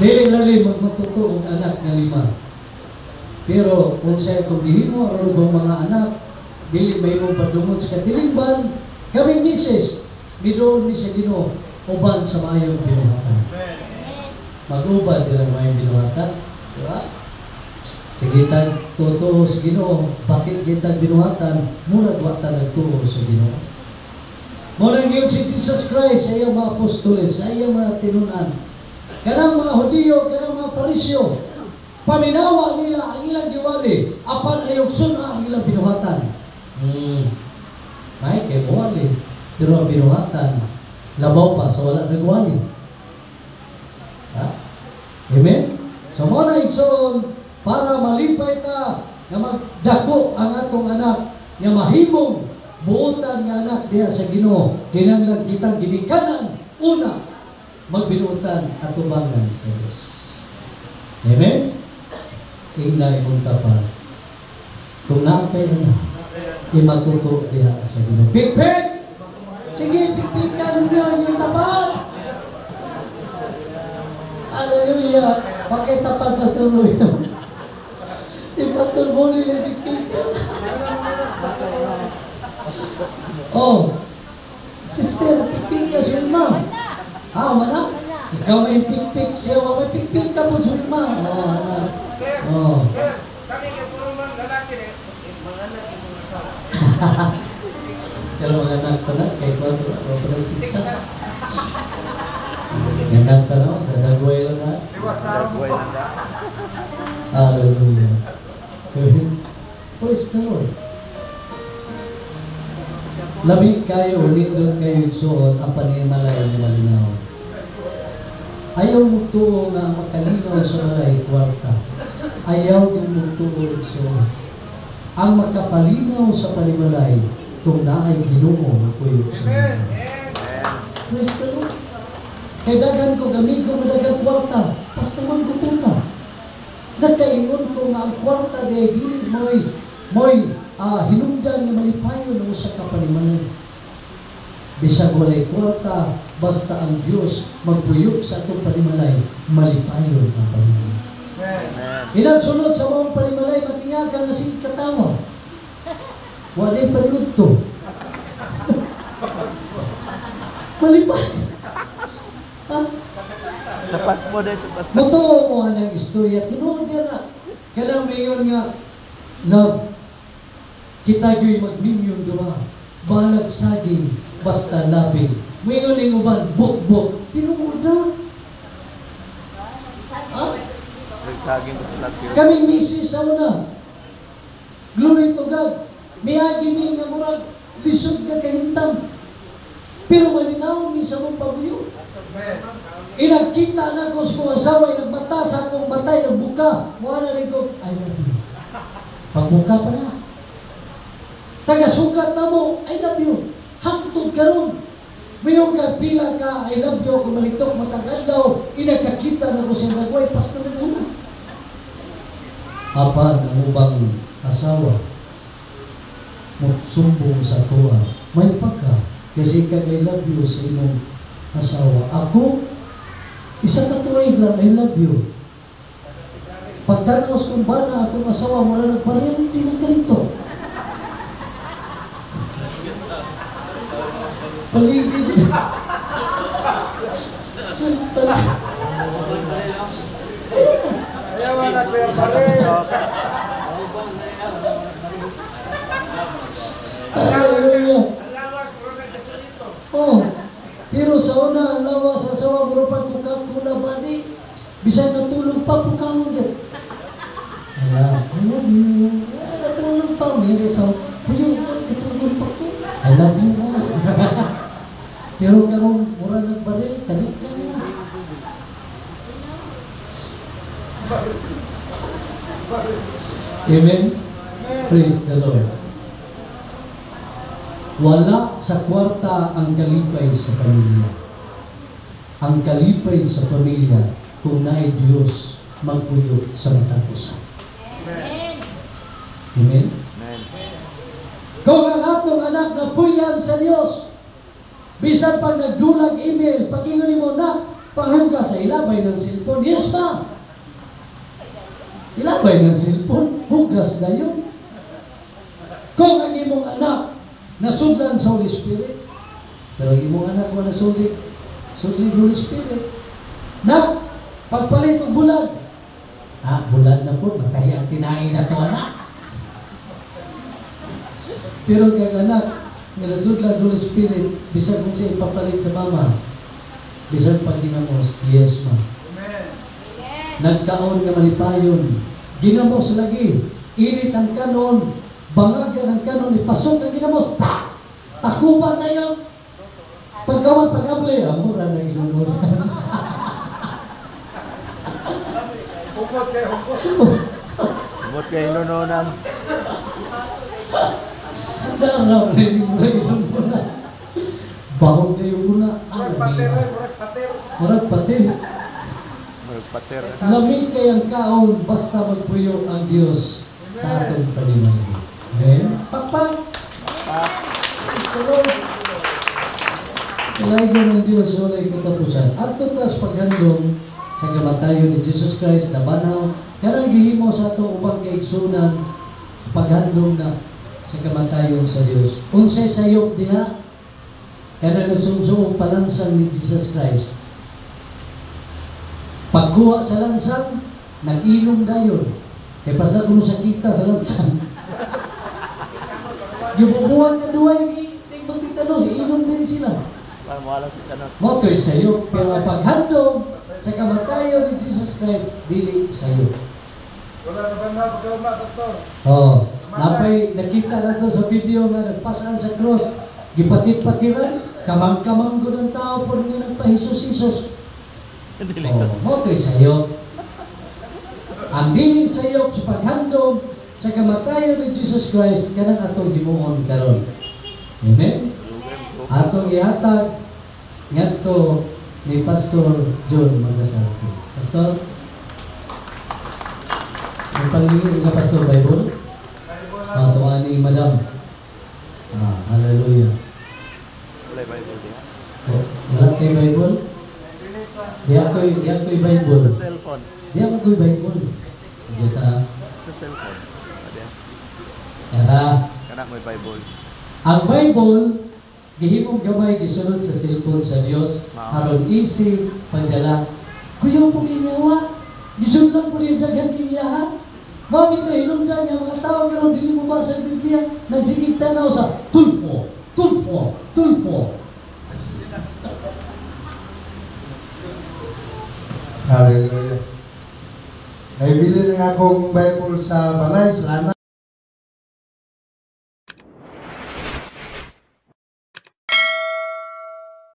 Dili lalim magmatuto og anak nga lima. Pero kung siya kung gihimo aron kong mga anak, dili mahimong padungon sa katilingban, kaming misis, miduol mi sa Ginoo uban sa maayong binuhatan. Mag-uban sila maayong binuhatan. Di ba? Sige tag tutuo sa Ginoo, bakit kitag binuhatan, murag wa ta nagtuo sa Ginoo. Mao nang giingon si Jesus Christ sa iyang mga apostoles, sa iyang mga tinunan. Kanang mga Hudiyo, kanang mga Fariseo, paminawa nila ang ilang giwali, apan ayaw suna ang ilang binuhatan. Ay, kay muwali. Pero ang binuhatan, labaw pa sa wala nagwali. Ha? Amen? So mao na, igsoon, para malipay ta nga magdako ang atong anak nga mahimong buotan nga anak diha sa Ginoo, kinahanglan kitang ginikanan una magbinuotan atubangan sa Dios. Amen? Ingna imong tapad. Kung naa kay anak, imatuto diha sa Ginoo. Pikpik! Sige, pikpikan ninyo ang inyong tapad. Hallelujah! Bakit tapad, Pastor Louie? Si Pastor Bonnie na pikpikan. Oh, sister, pikpik ka, Sulma. Ah, mana? Ikaw may pikpik, siya may pikpik ka po, Sulma. Oh, anak. Sir, Oh. sir, kami kay puro man lalaki eh. Mga anak imong asawa. Pero mga anak pa na, kay pa pa pa na Texas. Anak pa na, sa Dagway lang na. Liwat sa Dagway lang ka. Hallelujah. Praise the Lord. Labi kayo, nindot kayo, igsuon, ang panimalay ni malinaw. Ayaw mo tuo nga makalinaw sa balay kwarta. Ayaw din mo tuo, igsuon. Ang makapalinaw sa panimalay, kung naay Ginoo magpuyok sa Amen. mga. Praise the Lord. Kay daghan ko amigo nga daghang kwarta, basta man ko puta. Nakaingon ko nga ang kwarta di dili mo'y hinungdan nga malipayon ang usa ka panimalay. Bisag walay kwarta, basta ang Dios magpuyok sa atong panimalay, malipayon ang panimalay. Amen. Inagsunod sa maong panimalay, matingaga nga sige katawa. Walay paniudto. Malipay. Ha? Tapas mo din, tapas na. Mutuo mo ang istorya, tinuod nga na. Kanang mayon nga, love, kita gyo'y magmimyong duha. Balag saging, basta labing. Mayon ning uban, buk-buk. Tinuod na. Ha? Nagsaging ko sa lab. Kaming misis sa una. Glory to God. Miagi mi nga murag lisod ka kahimtang. Pero malinaw mi sa mong pabuyo. Inagkita na ko sa kong asawa, inagmata sa akong matay, nagbuka. Mukha na rin ko, "I love you." Pagbuka pa na. Tagasugat na mo, "I love you." Hangtod karon. Mayon ka pila ka, "I love you," kung malitok matag adlaw, inagkakita na ko siya nagway, pas na naguna. Apan ang ubang asawa, sumbong sa kuha, may pagka, kasi kag "I love you" sa imong asawa. Ako, isa ka tuig lang, "I love you." Pagtanaw sa kong bana, akong asawa, mura nagparil, di na ganito. Paligid. Ayaw na kuya pare. Hallelujah. Ang lawas puro nagkasulito. Oh, pero sa una, ang lawas sa asawa, mura pa Coca-Cola ba di? Bisan natulog pa, pukawon dyan. Ala, "I love you." Ah, natulog pa. May sa, "Kuyo, katulog pa ko. I love you mo." Pero karon mura nagbaril, talit na mo. Amen? Praise the Lord. Wala sa kwarta ang kalipay sa pamilya. Ang kalipay sa pamilya kung naay Diyos magpuyok sa matag usa. Amen. Amen? Amen. Kung ang atong anak na puyan sa Dios, bisan pag nagdulag email, pag ingon nimo na, Panghugas sa ilabay ng cellphone. Yes, ma. Ilabay ng cellphone, hugas na yun. Kung ang imong anak nasudlan sa Holy Spirit, pero ang imong anak wala nasudlan, sudlan Holy Spirit. Nak, pagpalit og bulad. Ah, bulad na po, matahi ang tinain na to, anak. Pero kang anak, nga nasudlan Holy Spirit, bisan kung siya ipapalit sa mama, bisan pag ginamos, yes ma. Amen. Nagkaon nga malipayon, ginamos lagi, init ang kanon, bangagan ang kanon, ipasok ang ginamos, pa! Takupan na yun! Pagkawan pag-abli, amura na ginunod. Hukot kayo, hukot. Umot kayo nununan. Daraw na yung mura ginunod. Bahog na yung muna. Murag pater, eh, murag pater. Murag patil. Murag pater. Lami kayang kaon, basta magpuyo ang Diyos sa atong panimalay. Amen? Pakpak! Pak. Hello. Kalaygo ng Diyos, walay katapusan. At tutas paghandom sa kamatayon ni Jesus Christ na banaw, kanang gihimo sa ato upang kaigsunan paghandom na sa kamatayon sa Diyos. Unsay sayop diha, kanang nagsumsuong palansang ni Jesus Christ. Pagkuha sa lansang, nag-inom dayon. Kay basta kuno sakita sa lansang. Gibubuhat na duhay ni Tingog ni Thanos, iinom din sila. Para mawala si Thanos. Moto'y sayo, pero ang paghandom sa kamatayon ni Jesus Christ, dili sayo. Wala na ba na pagkauma, Pastor? Oh, napay nakita na to sa video nga nagpasaan sa cross, gipatit-patiran, kamang-kamang ng tao por nga nagpa-Hesus-Hesus. Dili Oh, moto'y sayo. Ang dili sayo sa paghandom sa kamatayon ni Jesus Christ kanang atong himuon karon. Amen. Atong ihatag ngadto ni Pastor John Magasarte. Pastor, may pangingin nga Pastor Bible? Bible na. Ah, tuwa ni Madam. Ah, hallelujah. Wala Bible diha. Oh, wala kay Bible? Dili sa Di ako'y Bible. Sa cellphone. Di ako ko'y Bible. Diyan ta. Sa cellphone. Diha. Tara. Kana may Bible. Ang Bible, gihimong gamay gisulod sa cellphone sa Dios aron easy pagdala. Kuya po inyawa, gisulod po niyo daghan kinyahan. Mao ito hinungdan nga mga tao karon dili mo basa ang Biblia, nagsigig tanaw sa Tulfo, Tulfo, Tulfo. Hallelujah. Naibili na nga akong Bible sa balay, salamat.